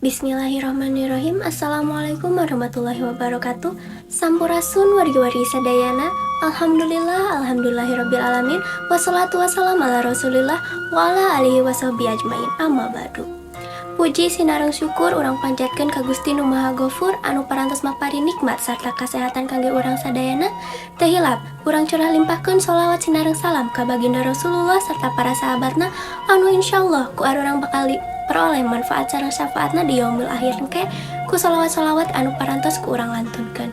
Bismillahirrahmanirrahim. Assalamualaikum warahmatullahi wabarakatuh. Sampurasun, wargi-wargi sadayana. Alhamdulillah, alhamdulillahirabbil alamin. Wassalatu wassalamu ala rasulillah wa ala alihi wasahbihi ajmain. Amma ba'du. Puji sinareng syukur urang panjatkeun ka Gusti Nu Maha Gofur anu parantos mapari nikmat sarta kasehatan kangge urang sadayana. Teu hilap urang curah limpahkeun sholawat sinareng salam ka baginda Rasulullah serta para sahabatna anu insyaallah ku arurang bakal peroleh manfaat sareng syafaatna di yaumil akhir engke ku sholawat-sholawat anu parantos ku urang lantunkeun.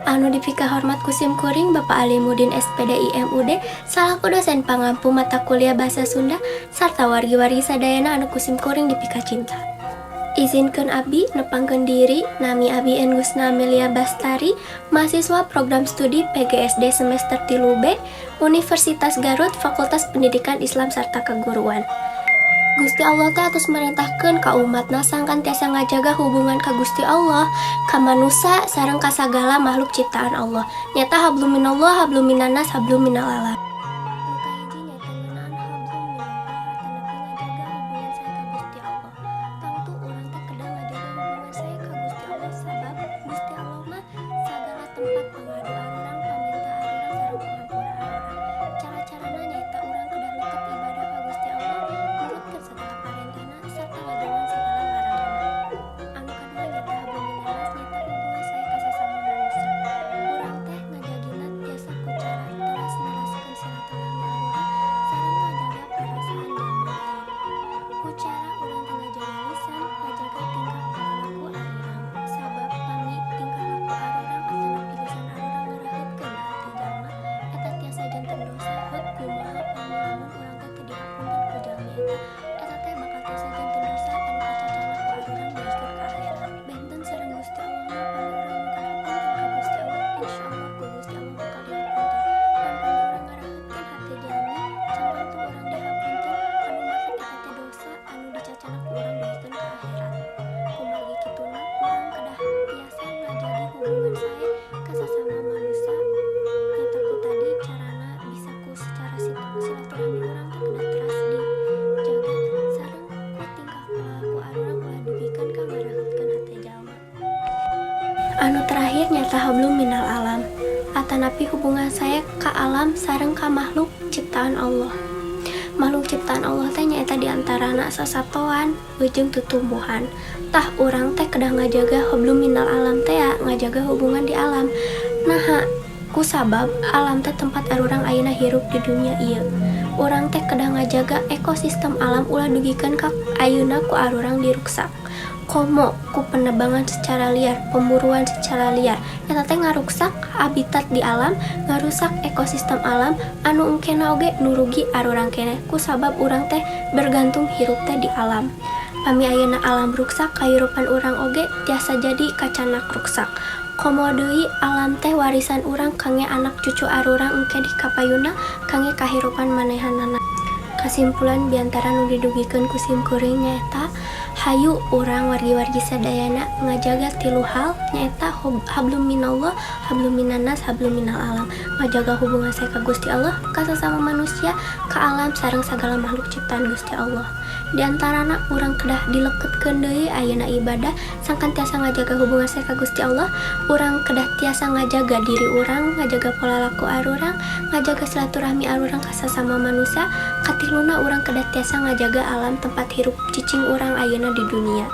Anu dipika hormat ku sim kuring Bapak Alimudin SPDI MUD salaku dosen pangampu mata kuliah Bahasa Sunda sarta wargi-wargi sadayana anu ku sim kuring dipika cinta. Izinkeun Abi nepangkeun diri, nami Abi Engusna Amelia Bastari, mahasiswa program studi PGSD semester 3B, Universitas Garut, Fakultas Pendidikan Islam sarta Keguruan. Gusti Allah teh atos merintahkeun ka umatna sangkan tiasa ngajaga hubungan ka Gusti Allah, ka manusa, sareng ka sagala makhluk ciptaan Allah. Nyata hablum minallah, hablum minannas, hablum minal alam. Nu kahiji nyaeta ngeunaan hablum minallah atanapi ngajaga hubungan sae ka Gusti Allah. Tangtu urang teh kedah ngajaga hubungan sae ka Gusti Allah, sabab Gusti Allah mah sagala tempat pangadu arurang, paminta arurang, sareng pangampura arurang. Cara-carana nyaeta urang kedah leket ibadah ka Gusti Allah, nurutkeun sagala parentahna sarta ngajauhan sagala laranganna. Anu kadua nyaeta hablum minannas, nyaeta hubungan sae ka sasama manusia. Urang teh ngajagina tiasa ku cara teras neraskeun silaturahmi arurang sareng ngajaga parasaan jalma lain. Ku cara urang teh ngajaga lisan, ngajaga tingkah pola laku arurang. Sabab pami tingkah laku arurang atanapi lisan arurang ngaraheutkeun hati jalma, eta tiasa janten dosa. Heuk kumaha pami lamun urang teh teu dihapunten ku jalmi eta, eta teh bakal tiasa janten dosa anu kacacana ku arurang dugikeun ka akhirat. Benten sareng Gusti Allah mah, pami urang nyungkeun hapunten ka Gusti Allah, insyaallah ku Gusti Allah bakal dihapunten. Dan pami urang ngaraheutkeun hati jalmi, can tangtu urang dihapunten, anu matak eta teh dosa anu dicacana ku urang dugikeun ka akhirat. Kumargi kituna, urang kedah tiasa ngajagi hubungan sae ka sasama manusia. Nyata ku tadi carana bisa ku secara silaturahmi urang teh kedah teras dijaga sareng ku tingkah pola laku arurang ulah dugikeun ka ngaraheutkeun hate jalma. Anu terakhir nyata hablum minal alam atanapi hubungan sae ka alam sareng ka makhluk ciptaan Allah. Makhluk ciptaan Allah teh nyaeta diantarana sasatoan jeung tutumbuhan. Tah, urang teh kedah ngajaga hablum minal alam teh ya, ngajaga hubungan di alam. Naha? Ku sabab alam teh tempat arurang ayeuna hirup di dunia ieu. Urang teh kedah ngajaga ekosistem alam ulah dugikeun ka ayeuna ku arurang diruksak, komo ku penebangan secara liar, pemburuan secara liar. Eta teh ngaruksak habitat di alam, ngarusak ekosistem alam anu engkena oge nu rugi arurang keneh, ku sabab urang teh bergantung hirup teh di alam. Pami ayeuna alam ruksak, kahirupan urang oge tiasa jadi kacanak ruksak. Komo deui alam teh warisan urang kangge anak cucu arurang engke di kapayuna, kangge kahirupan manehanana. Kasimpulan biantara nu didugikeun ku sim kuring nyaeta hayu urang wargi-wargi sadayana ngajaga tilu hal, nyaeta hablum minallah, hablum minannas, hablum minal alam. Ngajaga hubungan sae ka Gusti Allah, ka sasama manusia, ka alam sareng sagala makhluk ciptaan Gusti Allah. Di antarana urang kedah dileketkeun deui ayeuna ibadah sangkan tiasa ngajaga hubungan sae ka Gusti Allah. Urang kedah tiasa ngajaga diri urang, ngajaga pola laku arurang, ngajaga silaturahmi arurang ka sasama manusia. Katiluna, urang kedah tiasa ngajaga alam tempat hirup cicing urang ayeuna di dunia.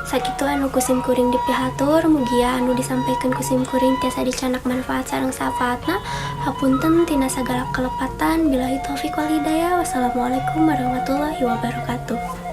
Sakitu anu ku sim kuring dipihatur. Mugia anu disampaikan ku sim kuring tiasa dicanak manfaat sareng syafaatna. Hapunten tina sagala kelepatan. Billahi taufik wal hidayah. Wassalamualaikum warahmatullahi wabarakatuh.